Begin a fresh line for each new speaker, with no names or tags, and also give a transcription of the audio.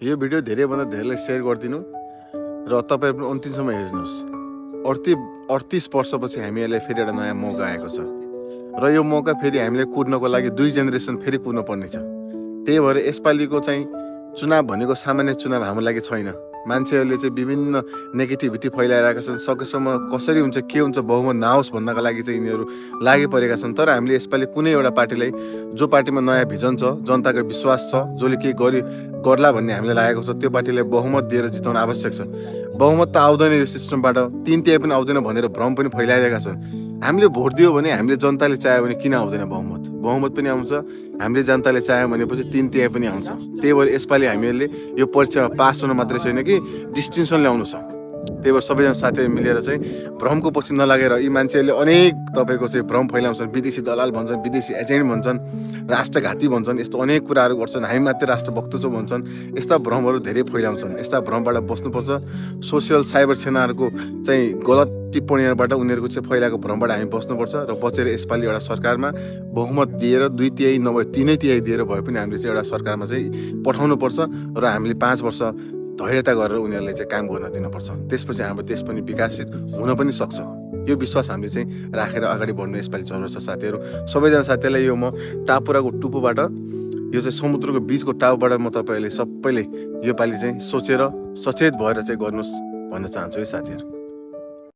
यो भिडियो धेरैभन्दा धेरैलाई सेयर गरिदिनु र तपाईँ पनि अन्तिमसम्म हेर्नुहोस्। 38 वर्षपछि हामीहरूलाई फेरि एउटा नयाँ मौका आएको छ र यो मौका फेरि हामीले कुर्नको लागि 2 जेनेरेसन फेरि कुर्नु पर्ने छ। त्यही भएर यसपालिको चाहिँ चुनाव भनेको सामान्य चुनाव हाम्रो लागि छैन। मान्छेहरूले चाहिँ विभिन्न नेगेटिभिटी फैलाइरहेका छन्। सकेसम्म कसरी हुन्छ के हुन्छ बहुमत नआओस् भन्नका लागि चाहिँ यिनीहरू लागि परेका छन्। तर हामीले यसपालि कुनै एउटा पार्टीलाई, जो पार्टीमा नयाँ भिजन छ, जनताको विश्वास छ, जसले के गर्ला भन्ने हामीलाई लागेको छ, त्यो पार्टीलाई बहुमत दिएर जिताउन आवश्यक छ। बहुमत त आउँदैन यो सिस्टमबाट, 3/3 पनि आउँदैन भनेर भ्रम पनि फैलाइरहेका छन्। हामीले भोट दियो भने, हामीले जनताले चाह्यो भने किन आउँदैन बहुमत पनि आउँछ। हामीले जनताले चाह्यो भनेपछि 3/3 पनि आउँछ। त्यही भएर यसपालि हामीहरूले यो परीक्षामा पास हुन मात्रै छैन कि डिस्टिङसन ल्याउनु छ। त्यही भएर सबैजना साथीहरू मिलेर चाहिँ भ्रमको पछि नलागेर, यी मान्छेहरूले अनेक तपाईँको चाहिँ भ्रम फैलाउँछन्। विदेशी दलाल भन्छन्, विदेशी एजेन्ट भन्छन्, राष्ट्रघाती भन्छन्, यस्तो अनेक कुराहरू गर्छन्। हामी मात्रै राष्ट्रभक्त छौँ भन्छन्। यस्ता भ्रमहरू धेरै फैलाउँछन्। यस्ता भ्रमबाट बस्नुपर्छ। सोसियल साइबर सेनाहरूको चाहिँ गलत टिप्पणीहरूबाट, उनीहरूको चाहिँ फैलाएको भ्रमबाट हामी बस्नुपर्छ र बचेर यसपालि एउटा सरकारमा बहुमत दिएर 2/3 नभए 3/3 दिएर भए पनि हामीले चाहिँ एउटा सरकारमा चाहिँ पठाउनुपर्छ र हामीले 5 वर्ष धैर्यता गरेर उनीहरूलाई चाहिँ काम गर्न दिनुपर्छ। त्यसपछि हाम्रो देश पनि विकसित हुन पनि सक्छ। यो विश्वास हामीले चाहिँ राखेर अगाडि बढ्नु यसपालि जरुरत छ साथीहरू। सबैजना साथीहरूलाई यो म टापुराको टुप्पोबाट, यो चाहिँ समुद्रको बिचको टापुबाट म तपाईँहरूले सबैले यो पालि चाहिँ सोचेर सचेत भएर चाहिँ गर्नुहोस् भन्न चाहन्छु है साथीहरू।